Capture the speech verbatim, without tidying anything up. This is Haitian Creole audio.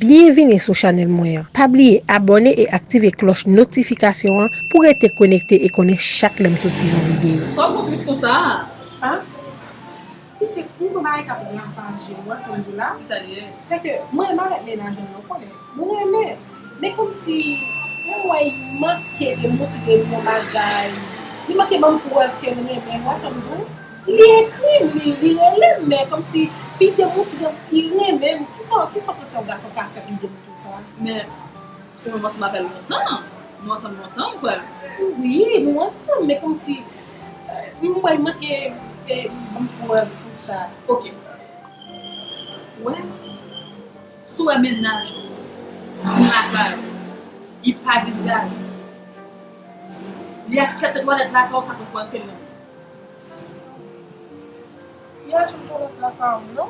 Byenvini sou chanèl mwen an. Pa bliye abòne e aktive klòch notifikasyon an pou rete konekte e konnen chak lè m soti yon videyo. Sa w gon tris konsa a? Ha? Pitit, m gon bagay k ap ravaje w, wè sa m di w la? Ki sa l ye? Se ke mwen renmen avèk menaj mwen, ou konnen. Nou renmen. Men kòmsi, mwen wè, li manke de montre m yon bagay. Li manke ban m prèv ke l renmen m, wè sa m di w? Li ekri m, li, li rele m, men kòmsi, li demontre m, li renmen m. Kisa, kisa w panse yon gason ka fè pou l demontre w sa? Men, se mwen ansanm avè l lontan. Nou ansanm lontan, m kwè. Wi, nou ansanm, men kòmsi, euh, mwen wè, li manke, eh, ban m prèv pou sa. Ok. Wè, si w wè menaj ou, moun lakay ou, li pa gen dyalòg, li aksepte twalèt lakay ou, sa fè w kwè ke l renmen w. Li pa janm twalèt lakay m, non?